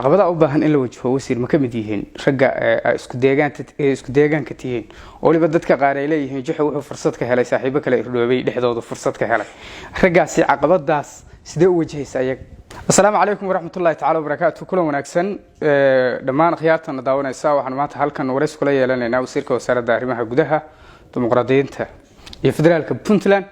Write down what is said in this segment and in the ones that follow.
Caqabadaha u baahan in la wajaho, wasiir, ma ka mid yihiin ragga isku deegaanta isku deegaanka tihiin, oo waliba dadka qaar ay leeyihiin Juxa wuxuu fursad ka helay saaxiibo kale irdhoobay dhexdooda fursad ka helay? Raggaasi caqabadaas sidee u wajahaysa ayaga? Asalaamu calaykum waraxmatullahi tacala wabarakaatu. Kulan wanaagsan dhammaan akhyaartana daawanaysa. Waxaan maanta halkan warays kula yeelanaynaa wasiirka Wasaaradda Arrimaha Gudaha, Dimuqraadiyiinta iyo Federaalka Puntland,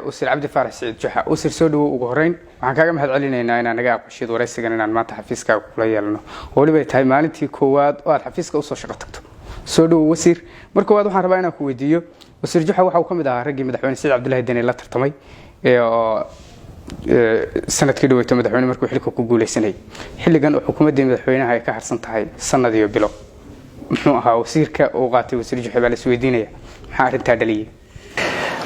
wasiir Cabdi Faarax Siciid Juxa. Wasiir, soo dhawow. Ugu horeyn waxaan kaaga mahad celinaynaa inaan naga aqbashid waraysigan inaan maanta xafiiskaaga kula yeelano, oo weliba ay tahay maalintii koowaad oo aad xafiiska usoo shaqo tagto. Soo dhawow, wasiir. Mar koowaad waxaan rabaa inaan ku weydiiyo, wasiir Juxa waxa uu ka mid ahaa raggii madaxweyne Siciid Cabdullahi Deni la tartamay oo sanadkii dhaweyto madaxweyne markuu xilka ku guuleysanayay. Xilligan oo xukuumaddii madaxweynaha ay ka harsan tahay sanad iyo bilo, muxuu ahaa wasiirka uu qaatay wasiir Juxe baa la isweydiinaya. Maxaa arrintaa dhaliyay?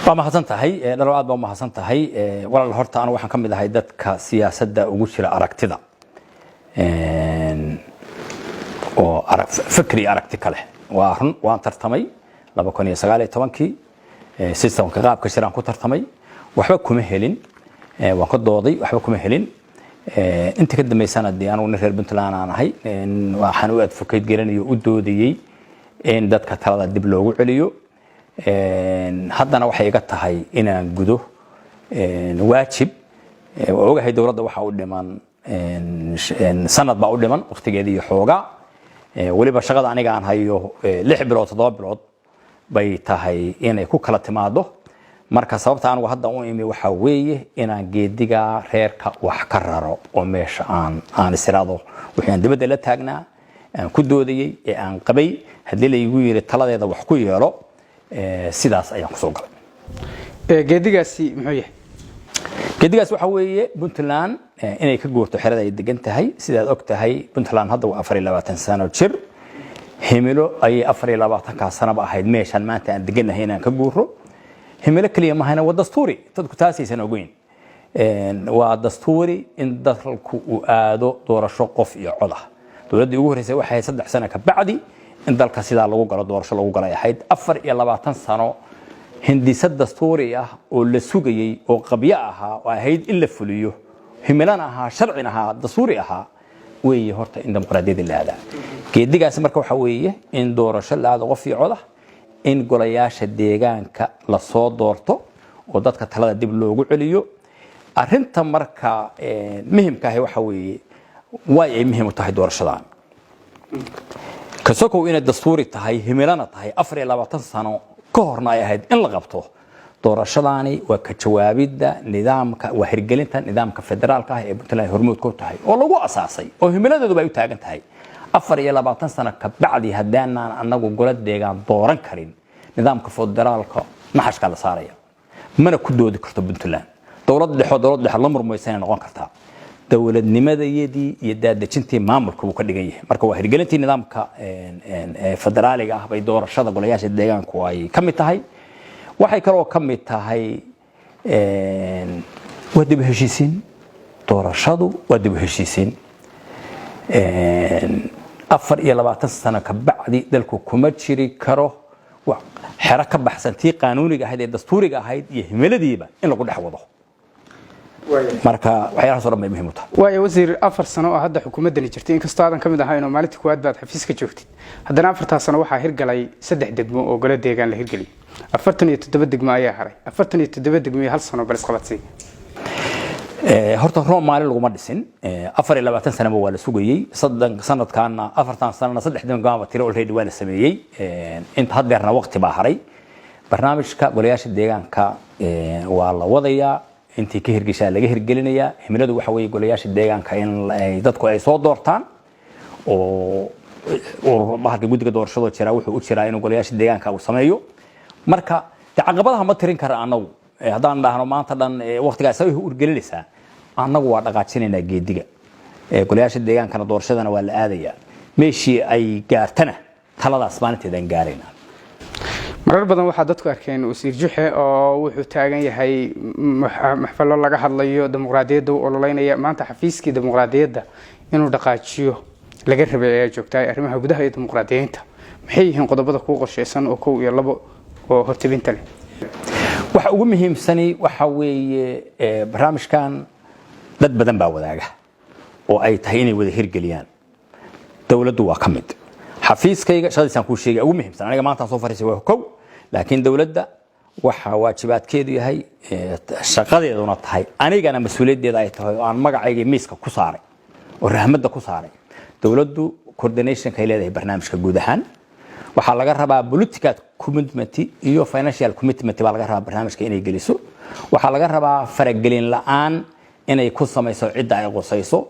Waa mahadsan tahay, dhalo. Aad baa umahadsan tahay, walaal. Horta anu waxaan ka mid ahay dadka siyaasadda ugu jira aragtida oo fikri aragti kale. Waa run, waan tartamay 2019-kii. Systemka qaabka shiraan ku tartamay, waxba kuma helin. Waan ka dooday, waxba kuma helin. Inta ka dambeysana dee anugu nin reer Puntland aan ahay, waxaan u advocate garanayo, u doodayey in dadka talada dib loogu celiyo. Haddana waxay iga tahay inaan gudo waajib. Waa ogahay dowladda waxaa u dhiman sanad baa u dhiman waqtigeeda iyo xoogaa. Weliba shaqada aniga aan hayo 6 bilood, 7 bilood bay tahay inay ku kala timaado. Marka sababta anigu hadda u imi waxaa weeye inaan geediga reerka wax ka raro oo meesha aan isiraado wixii aan dibadda la taagnaa, aan ku doodayey ee aan qabay, haddii laygu yiri taladeeda wax ku yeelo, sidaas ayaan kusoo galay. Geedigaasi muxuu yahay? Geedigaas waxa weeye Puntland inay ka guurto xerada ay degan tahay. Sidaad og tahay, Puntland hadda waa 24 sano jir. Himilo ayay 24-kaa sanoba ahayd meeshaan maanta aan degannahay inaan ka guuro. Himilo keliya mahayna, waa dastuuri. Dadku taasaysan ogeyn. Waa dastuuri in dalku uu aado doorasho qof iyo cod ah. Dowladdii ugu horreysay waxay ahayd 3 sano ka bacdi in dalka sidaa lagu galo, doorasho lagu galay ahayd. 24 sano hindise dastuuri ah oo la sugayey oo qabyo ahaa oo ahayd in la fuliyo, himilana ahaa, sharcina ahaa, dastuuri ahaa weeye horta in dimuqraadiyadda la aadaa. Geedigaasi marka waxa weeye in doorasho la aado qof iyo cod ah, in golayaasha deegaanka lasoo doorto oo dadka talada dib loogu celiyo. Arrinta marka muhimka ahi waxa weeye way ay muhiim u tahay doorashadan, kasokow inay dastuuri tahay, himilana tahay, 24 sano ka horna ay ahayd in la qabto doorashadaani, waa ka jawaabidda nidaamka, waa hirgelinta nidaamka federaalka ah ee Puntland hormuud ku tahay oo lagu asaasay oo himiladeeduba ay u taagan tahay. 24 sano ka bacdi haddaanaan annagu golo deegaan dooran karin, nidaamka federaalka naxashkaa la saaraya, mana ku doodi karto Puntland dowlad dhexo dowlad dhexe la murmaysanay noqon kartaa. Dowladnimadayadii iyo daadejintii maamulka buu ka dhigan yahay. Marka waa hirgelintii nidaamka federaaliga ah bay doorashada golayaasha deegaanku ay ka mid tahay. Waxay kaloo ka mid tahay waa dib u heshiisiin. Doorashadu waa dib u heshiisiin. 24 sano ka bacdi dalku kuma jiri karo xero ka baxsan tii qaanuuniga ahayd ee dastuuriga ahayd iyo himiladiiba in lagu dhex wado. Marka waxyaalahaas o dhan bay muhiim u tahay. Waayo wasiir, 4 sano oo hadda xukuumaddani jirtay, inkastoo aadan ka mid ahayn oo maalintii koowaad baad xafiiska joogtid, haddana afartaa sano waxaa hirgalay saddex degmo oo golo deegaan la hirgeliyay. 47 degmo ayaa haray. 47 degmo iyo hal sano, bal isqabadsii. Horta Rome maalin laguma dhisin. 24 sanaba waa la sugayey. Soddon sanadkaana, afartan sanana saddex degmaaba tiro already waa la sameeyey. Inta haddeerna waqti baa haray. Barnaamijka golayaasha deegaanka waa la wadayaa, intii ka hirgeshaa laga hirgelinayaa. Himiladu waxa weeye golayaasha deegaanka in dadku ay soo doortaan oo bahalka guddiga doorashadoo jira wuxuu u jiraa inuu golayaasha deegaanka uu sameeyo. Marka de caqabadaha ma tirin kara annagu. Haddaan dhahno maanta dhan waqtigaas ay urgelinaysaa, annagu waa dhaqaajinaynaa geediga golayaasha deegaankana, doorashadana waa la aadayaa. Meeshii ay gaartana taladaas maalinteedaan gaaraynaa. Marar badan waxaa dadku arkeen wasiir Juxe oo wuxuu taagan yahay maxfalo laga hadlayo dimuqraadiyadda, u ololeynaya. Maanta xafiiskii dimuqraadiyadda inuu dhaqaajiyo laga rabay ayaa joogtaa, arrimaha gudaha iyo dimuqraadiyeynta. Maxay yihiin qodobada kuu qorshaysan oo kow iyo labo oo hortebinta leh? Waxa ugu muhiimsani waxa weeye barnaamijkan dad badan baa wadaaga. Oo ay tahay inay wada hirgeliyaan. Dowladdu waa ka mid. Xafiiskayga shaqadiisaan kuu sheegay ugu muhiimsan aniga maantaan soo fariisay waa kow, laakiin dowladda waxa waajibaadkeedu yahay, shaqadeeduna tahay, anigana mas-uuliyaddeeda ay tahay oo aan magacayga miiska ku saaray oo rahmadda ku saaray. Dowladdu coordinationka ay leedahay barnaamijka guud ahaan waxaa laga rabaa political commitment iyo financial commitment baa laga rabaa barnaamijka inay geliso. Waxaa laga rabaa faragelin la'aan inay ku samayso cidda ay qusayso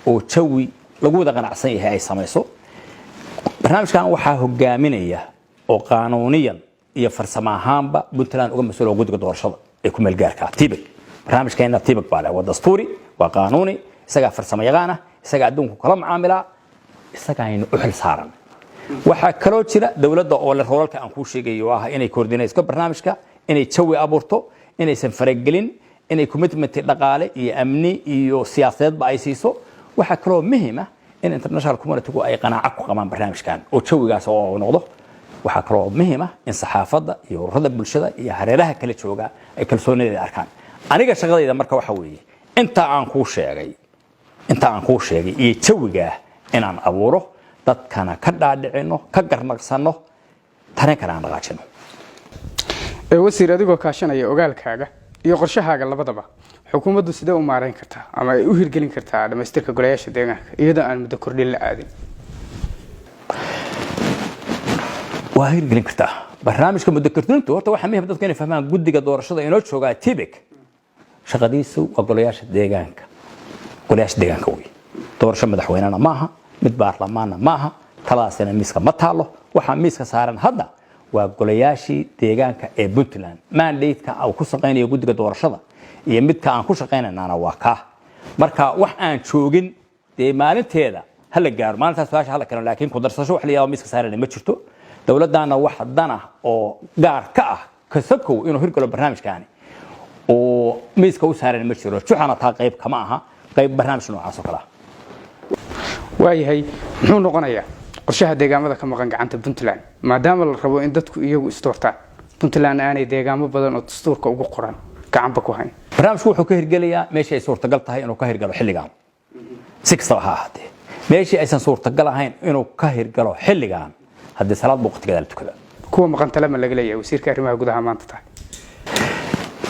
oo jawi lagu wada qanacsan yahay ay samayso. Barnaamijkan waxaa hogaaminaya oo qaanuuniyan iyo farsamo ahaanba Puntland uga mas-uul oo guddiga doorashada ee ku meelgaarka ah, TIPEC. Barnaamijkeena TIPEC baa leh, waa dastuuri, waa qaanuuni, isagaa farsamo yaqaan ah, isagaa adduunku kala macaamilaa, isagaaynu u xil saaran. Waxaa kaloo jira dowladda oo le role-alka aan kuu sheegayo oo ah inay coordinayso barnaamijka, inay jawi abuurto, inaysan faragelin, inay commitment dhaqaale iyo amni iyo siyaasadeedba ay siiso. Waxaa kaloo muhiim ah in international community-gu ay qanaaco ku qabaan barnaamijkan oo jawigaas oo noqdo. Waxaa kaloo muhiim ah in saxaafadda iyo ururada bulshada iyo hareeraha kala jooga ay kalsoonideeda arkaan. Aniga shaqadayda marka waxa weeye inta aan kuu sheegay iyo jawigaa inaan abuuro, dadkana ka dhaadhicino, ka garnaqsano, tareenkana aan dhaqaajino. Wasiir, adigoo kaashanaya ogaalkaaga iyo qorshahaaga labadaba, xukuumaddu sidee u maareyn kartaa ama ay u hirgelin kartaa dhamaystirka golayaasha deegaanka iyadoo aan muddo kordhin la aadin? Waa hirgelin kartaa barnaamijka muddo kordhintu. Horta waxaa muhiim dadku inay fahmaan guddiga doorashada inoo joogaa, TIPEC, shaqadiisu waa golayaasha deegaanka. Golayaasha deegaanka wey, doorasho madaxweynena maaha, mid baarlamaanna maaha, taladaasina miiska ma taalo. Waxaa miiska saaran hadda waa golayaashii deegaanka ee Puntland. Mandate-ka uu ku shaqaynayo guddiga doorashada iyo midka aan ku shaqaynaynaana waa kaa. Marka wax aan joogin dee maalinteeda hala gaaro, maalintaas su-aasha hala keeno, laakiin ku darsasho wax la yidhahdo miiska saarana ma jirto. Dowladdaana wax dan ah oo gaar ka ah kasakow inuu hirgalo barnaamijkaani oo miiska u saaran ma jiro. Juxana taa qayb kama aha, qayb barnaamij noocaas oo kale ah. Waayahay, muxuu noqonayaa qorshaha deegaamada ka maqan gacanta Puntland, maadaama la rabo in dadku iyagu isdoortaan, Puntland aanay deegaamo badan oo dastuurka ugu qoran gacanba ku hayn? Barnaamijku wuxuu ka hirgelayaa meeshii ay suurtagal tahay inuu ka hirgalo xilligan, si kastaba ha ahaatee. Meeshii aysan suurtagal ahayn inuu ka hirgalo xilligan, haddii salaad buu waqtigeeda la tukada. Kuwa maqan tale ma laga leeyahay, wasiirka arrimaha gudaha maanta tahay?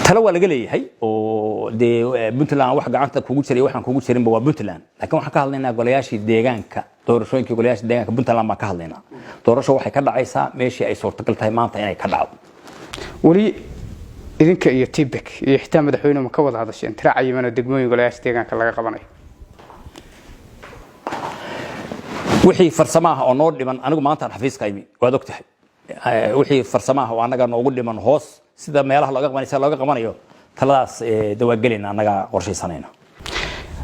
Tale waa laga leeyahay oo dee Puntland wax gacanta kugu jiray, waxaan kugu jirinba waa Puntland. Laakiin waxaan ka hadlaynaa golayaashii deegaanka, doorashooyinkii golayaashii deegaanka Puntland baan ka hadlaynaa. Doorasho waxay ka dhacaysaa meeshii ay suurtagal tahay maanta inay ka dhacdo. Weli idinka iyo TIPEC iyo xitaa madaxweyne ma ka wada hadasheen tira cayiman oo degmooyin golayaasha deegaanka laga qabanayo? Wixii farsamo ah oo noo dhiman, anigu maanta aan xafiiska imi, waad ogtahay, wixii farsamo ah oo annaga noogu dhiman hoos sida meelaha looga qabanayo, sida looga qabanayo, taladaas dawaagelayna, annaga qorshaysanayna.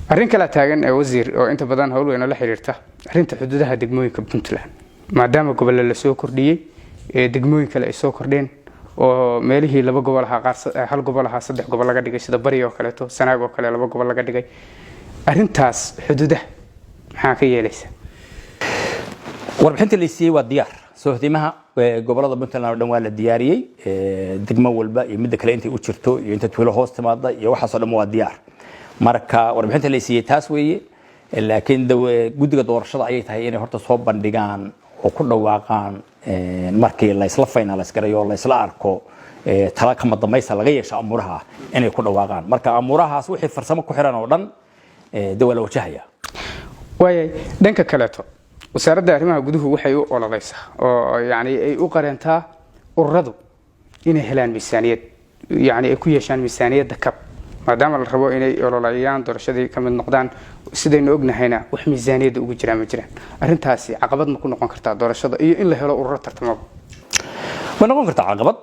Arrin kalaa taagan ee wasiir oo inta badan howl weyn oo la xiriirta arrinta xuduudaha degmooyinka Puntland, maadaama gobolle la soo kordhiyey ee degmooyin kale ay soo kordheen oo meelihii laba gobol ahaa qaar hal gobol ahaa saddex gobol laga dhigay, sida Bari oo kaleeto, Sanaag oo kale laba gobol laga dhigay. Arrintaas xuduudaha maxaa ka yeelaysa? Warbixinta la siiyey waa diyaar. Soohdimaha gobolada Puntland oo dhan waa la diyaariyey, degmo walba iyo midda kale intay u jirto iyo inta tuulo hoos timaada iyo waxaasoo dhan waa diyaar. Marka warbixinta la siiyey taas weeye, laakiin guddiga doorashada ayay tahay inay horta soo bandhigaan oo ku dhawaaqaan markii la isla finalize garayo, la isla arko, tala kama dambaysa laga yeesho amuuraha, inay ku dhawaaqaan. Marka amuurahaas wixii farsamo ku xiran oo dhan de waa la wajahaya. Waayay, dhanka kaleeto wasaaradda arrimaha guduhu waxay u ololeysaa oo yani ay u qareentaa ururadu inay helaan miisaaniyad, yani ay ku yeeshaan miisaaniyadda kab, maadaama la rabo inay ololeeyaan, doorashadii ka mid noqdaan. Sidaynu ognahayna wax miisaaniyadda ugu jiraan ma jiraan. Arrintaasi caqabad ma ku noqon kartaa doorashada iyo in la helo ururo tartamaba? Way noqon kartaa caqabad.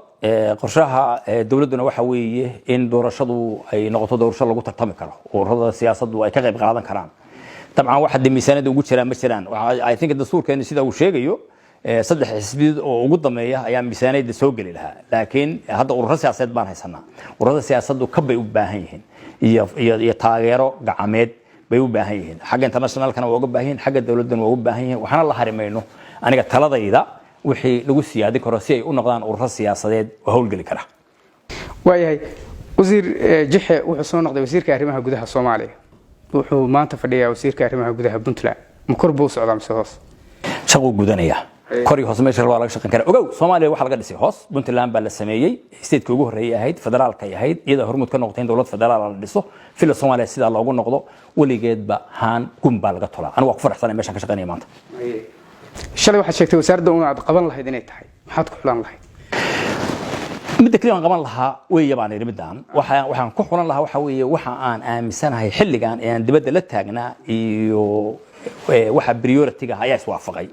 Qorshaha dowladduna waxa weeye in doorashadu ay noqoto doorasho lagu tartami karo, ururada siyaasaddu ay ka qayb qaadan karaan. Dabcan waxa dee miisaaniyadda ugu jiraan ma jiraan. I think dastuurkeenu sida uu sheegayo saddex xisbiyood oo ugu dambeeya ayaa miisaaniyadda soo geli lahaa, laakiin hadda ururo siyaasadeed baan haysanaa. Ururada siyaasaddu kab bay u baahan yihiin iyo taageero gacameed bay u baahan yihiin. Xagga internationalkana waa uga baahan yihiin, xagga dowladdana waa uga baahan yihiin. Waxna la hari mayno. Aniga taladayda wixii lagu siyaadin karo si ay u noqdaan ururo siyaasadeed oo howlgeli kara. Waayahay wasiir Jixe, wuxuu soo noqday wasiirka arrimaha gudaha Soomaaliya. Wuxuu maanta fadhiyaa wasiirka arrimaha gudaha Puntland. Ma kor buu u socdaa mise hoos? Shaquu gudanaya. Kor iyo hoos meesha waa laga shaqayn karaa. Ogow, Soomaaliya waxaa laga dhisay hoos. Puntland baa la sameeyey, stateka ugu horreeyay ahayd, federaalka ay ahayd, iyada hormuud ka noqotay in dowlad federaal la dhiso, fila Soomaaliya sidaa loogu noqdo. Weligeedba haan gun baa laga tolaa. Anigu waa ku faraxsanay meeshaan ka shaqaynaya maanta. Shalay waxaad sheegtay wasaaradda un aad qaban lahayd inay tahay. Maxaad ku xulan lahayd? Midda kaliya aan qaban lahaa weeye baan idhi. Midaan waxaan ku xulan lahaa waxa weeye waxa aan aaminsanahay xilligan ee aan dibadda la taagnaa iyo waxa priority-ga ayaa iswaafaqay.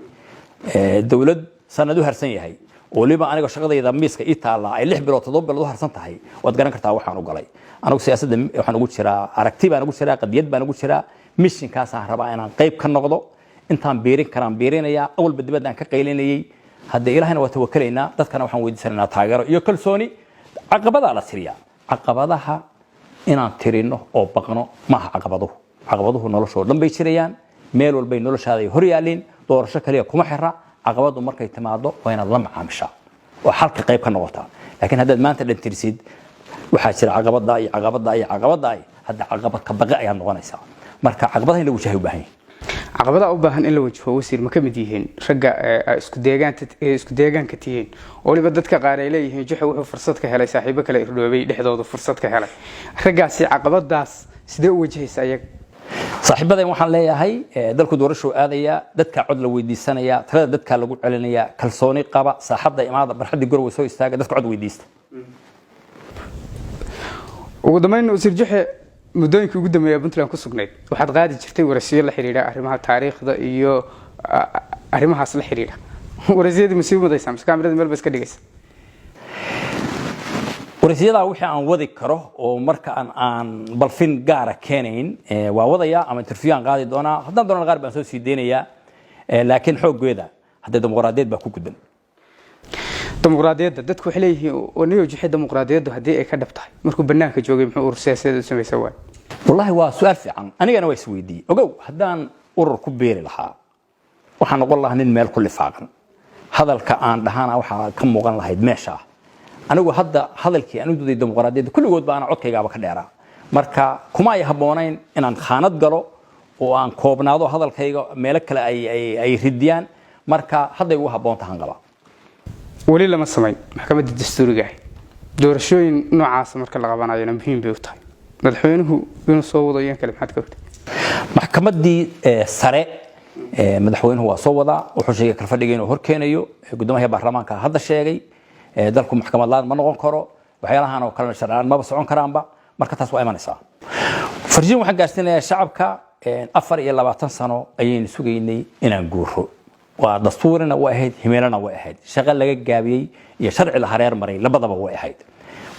Dowlad sanad u harsan yahay, waliba aniga shaqadayda miiska ii taallaa ay 6 bilood, 7 bilood u harsan tahay, waad garan kartaa waxaan u galay. Anigu siyaasadda waxaan ugu jiraa aragti baan ugu jiraa, qadiyad baan ugu jiraa, missionkaasaan rabaa inaan qayb ka noqdo. Intaan biirin karaan biirinayaa. Awalba dibadda aan ka qaylinayay. Hadde Ilaahayna waa tawakalaynaa, dadkana waxaan weydiisanaynaa taageero iyo kalsooni. Caqabadaa la tiriyaa, caqabadaha inaan tirino oo baqno maaha. Caqabaduhu noloshoo dhan bay jirayaan, meel walbay noloshaada ay hor yaalliin. Doorasho kaliya kuma xira. Caqabadu markay timaado waa inaad la macaamishaa oo xalka qayb ka noqotaa. Laakiin haddaad maanta dhan tirisid waxaa jira caqabada iyo caqabada iyo caqabada, hadda caqabad ka baqe ayaad noqonaysaa. Marka caqabadaha in la wajahay u baahan yahay. Caqabadaha u baahan in la wajaho, wasiir, ma ka mid yihiin ragga isku deegaanta isku deegaanka tihiin, oo waliba dadka qaar ay leeyihiin Juxa wuxuu fursad ka helay saaxiibo kale irdhoobay dhexdooda fursad ka helay? Raggaasi caqabadaas sidee u wajahaysa ayaga? Saaxiibadan waxaan leeyahay, dalku doorashuu aadayaa, dadkaa cod la weydiisanaya, talada dadkaa lagu celinaya. Kalsooni qaba, saaxadda imaada, barxaddii Goroway soo istaaga, dadka cod weydiista. Ugu dambeyn, wasiir Juxe, muddooyinkii ugu dambeeya Puntland ku sugnayd waxaad qaadi jirtay waraysiyo la xidhiidha arrimaha taariikhda iyo arrimahaas la xidhiidha. Waraysiyadii ma sii wadaysaa mise kaamirada meel ba iska dhigaysa? Waraysiyadaa wixii aan wadi karo oo marka aan balfin gaara keenayn waa wadayaa, ama interview aan qaadi doonaa. Haddaan doonana qaar baan soo sii deynayaa, laakiin xooggeeda haddee dimuqraadiyad baa ku gudban. Dimuqraadiyadda dadku waxay leeyihiin, niyo Juxe, dimuqraadiyaddu haddii ay ka dhab tahay, markuu banaanka joogay muxuu urur siyaasadeed u samaysan waay? Wallahi waa su-aal fiican, anigana waa isweydiiyey. Ogow, haddaan urur ku biiri lahaa waxaan noqon lahaa nin meel ku lifaaqan. Hadalka aan dhahana waxaa ka muuqan lahayd meesha. Anigu hadda hadalkii aan u duday dimuqraadiyadda kulligood ba ana codkaygaaba ka dheeraa. Marka kuma ay habboonayn inaan khaanad galo oo aan koobnaado, hadalkayga meelo kale ay ridiyaan. Marka hadday ugu habboon tahan qaba. Weli lama samayn maxkamadda dastuuriga ah. Doorashooyin noocaasa marka la qabanayona muhiim bay u tahay madaxweynuhu inuu soo wado iyan kale. Maxaad ka ogtay? Maxkamaddii sare madaxweynuhu waa soo wadaa. Wuxuu sheegay kalfadhiga inuu horkeenayo. Guddoomiyaha baarlamaanka hadda sheegay dalku maxkamad laan ma noqon karo, waxyaalahan oo kalena sharciyaan maba socon karaanba. Marka taas waa imanaysaa. Farjiin waxaan gaarsiinayaa shacabka, 24 sano ayaynu sugaynay inaan guuro. Waa dastuurina way ahayd, himilana way ahayd, shaqo laga gaabiyey iyo sharci la hareer maray labadaba way ahayd.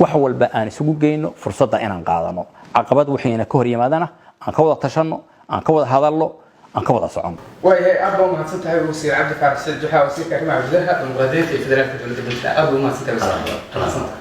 Wax walba aan isugu geyno, fursadda inaan qaadano. Caqabad wixiina ka hor yimaadana aan ka wada tashanno, aan ka wada hadalno, aan ka wada soconno. Waayahay, aad baa umahadsan tahay wasiir Cabdi Faarax Said Juxa, wasiirka arrimaha gudaha, dimuqraadiyiinta iyo federaalka dowladda Puntland. Aad baa umahadsan tahay, wasiir. Mahadsan tahay.